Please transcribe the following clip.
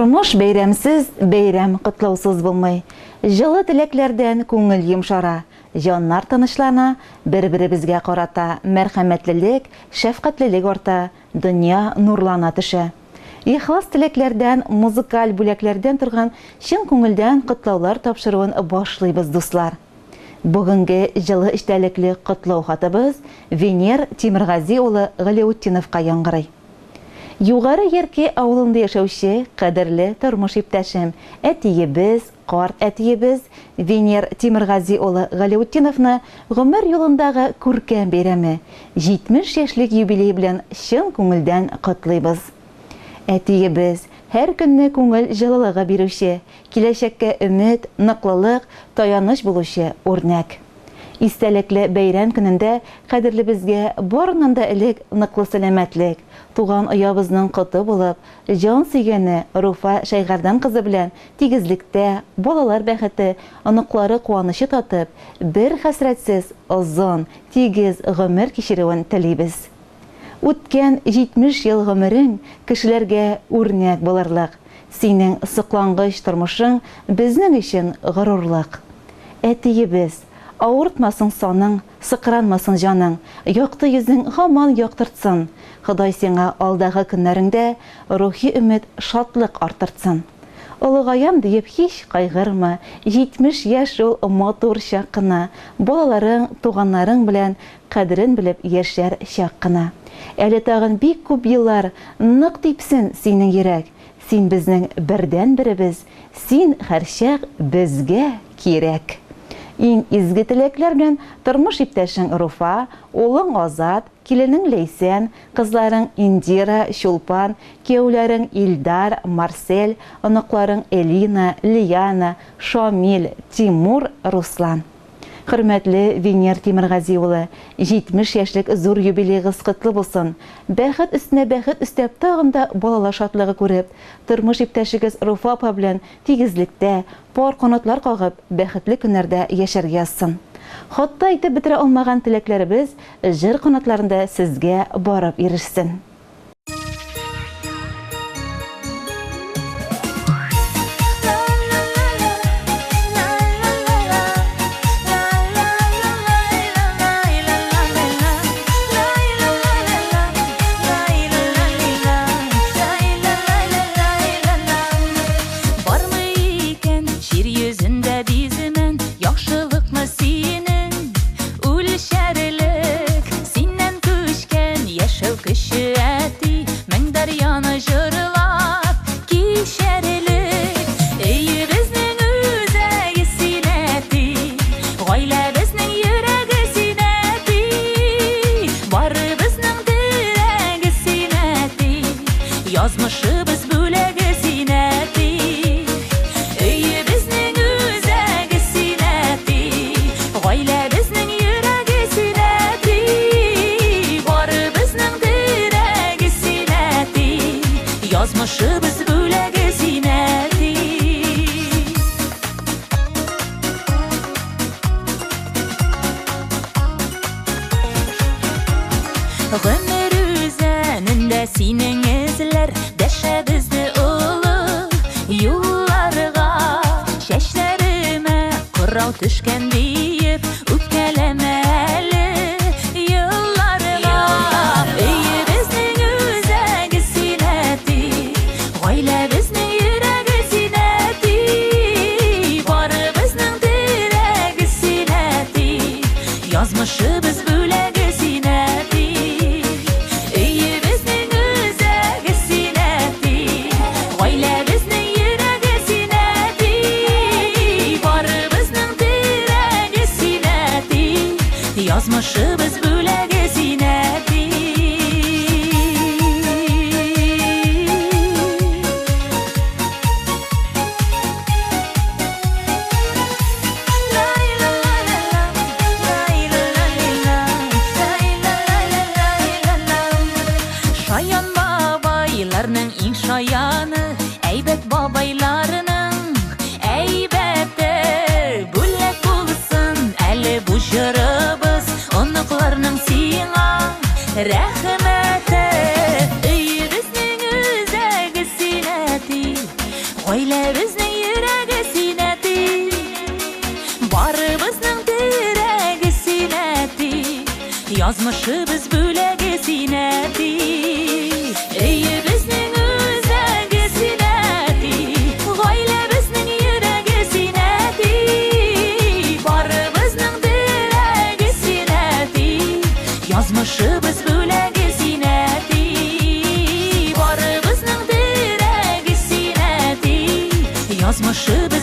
Тормыш бәйрәмсез, бәйрәм котлаусыз булмый. Җылы теләкләрдән күңел йомшара, җаннар тынычлана, бер-беребезгә карата мәрхәмәтлелек, шәфкатьлелек арта, дөнья нурлана төшә. Ихлас теләкләрдән, музыкаль бүләкләрдән торган чын күңелдән котлаулар тапшыруын башлыйбыз, дуслар. Бүгенге җылы эчтәлекле котлау хатыбыз Венер Тимергази улы Галиутдиновка яңгырый. Югары Яркәй авылында яшәүче кадерле тормыш иптәшем, әтиебез, карт әтиебез Венер Тимергази улы Галиутдиновны гомер юлындагы күркәм бәйрәме, 70 яшьлек юбилее белән чын күңелдән котлыйбыз. Әтиебез, һәр көнне күңел җылылыгы бирүче, киләчәккә өмет, ныклылык, таяныч булучы үрнәк. Истәлекле бәйрәм көнендә кадерлебезгә барыннан да элек ныклы сәламәтлек, туган оябызның коты булып, җан сөйгәне Руфа Шәйгәрдан кызы белән тигезлектә, балалар бәхете, оныклары куанычы татып, бер хәсрәтсез озын, тигез гомер кичерүен телибез. Үткән 70 ел гомерең кешеләргә үрнәк булырлык, синең соклангыч тормышың безнең өчен горурлык. Әтиебез, авыртмасын саның, сыкранмасын җаның, якты йөзең һаман яктыртсын, Ходай сиңа алдагы көннәреңдә рухи өмет, шатлык арттыртсын. Олыгаям диеп һич кайгырма, 70 яшь ул матур чак кына, балаларың, туганнарың белән кадерен белеп яшәр чак кына. Әле тагын бик күп еллар нык типсен синең йөрәк, син безнең бердәнберебез, син һәрчак безгә кирәк. Иң изге теләкләр белән тормыш иптәшең Руфа, улың Азат, киленең Ләйсән, кызларың Индира, Чулпан, кияүләрең Илдар, Марсель, оныкларың Элина, Лиана, Шамил, Тимур, Руслан. Хөрмәтле Венер Тимергази улы, 70 яшьлек зур юбилеегыз котлы булсын! Бәхет өстенә бәхет өстәп, тагын да балалар шатлыгы күреп, тормыш иптәшегез Руфа апа белән тигезлектә, пар канатлар кагып, бәхетле көннәрдә яшәргә язсын. Хатта әйтеп бетерә алмаган теләкләребез җыр канатларында сезгә барып ирешсен. Бармы икән җир йөзендә биземән яхшылыкны синең Үлчәрлек синнән күчкән яшәү көче, әти, мең дәрьяны җырлап кичәрлек. Өебезнең үзәге син, әти, гаиләбезнең йөрәге син, әти, барыбызның терәге син, әти, язмышыбыз бүләге син, әти. Өебезнең үзәге син, әти, гаиләбезнең йөрәге син, әти, барыбызның терәге син, әти, язмышыбыз бүләге син, әти. Гомер үзәнендә синең эзләр дәшә безне олы юлларга. Чәчләремә кырау төшкән диеп үпкәләмә әле елларга. Өебезнең үзәге син, әти, гаиләбезнең йөрәге син, әти, барыбызның терәге син, әти, язмышыбыз бүләге син, әти. Өебезнең үзәге син, әти, гаиләбезнең йөрәге син, әти, барыбызның терәге син, әти, язмышыбыз бүләге син, әти. Шаян бабайларның иң шаяны, әйбәт бабайларның әйбәте. Бүләк булсын әле бу җырыбыз, оныкларның сиңа рәхмәте. Өебезнең үзәге син, әти, Гаиләбезнең йөрәге син, әти. Барыбызның терәге син, әти. Язмышыбыз бүләге син, әти. Өебезнең үзәге син, әти. Гаиләбезнең йөрәге син, әти. Барыбызның терәге син, әти. Язмышыбыз бүләге син, әти. Барыбызның терәге син, әти. Язмышыбыз.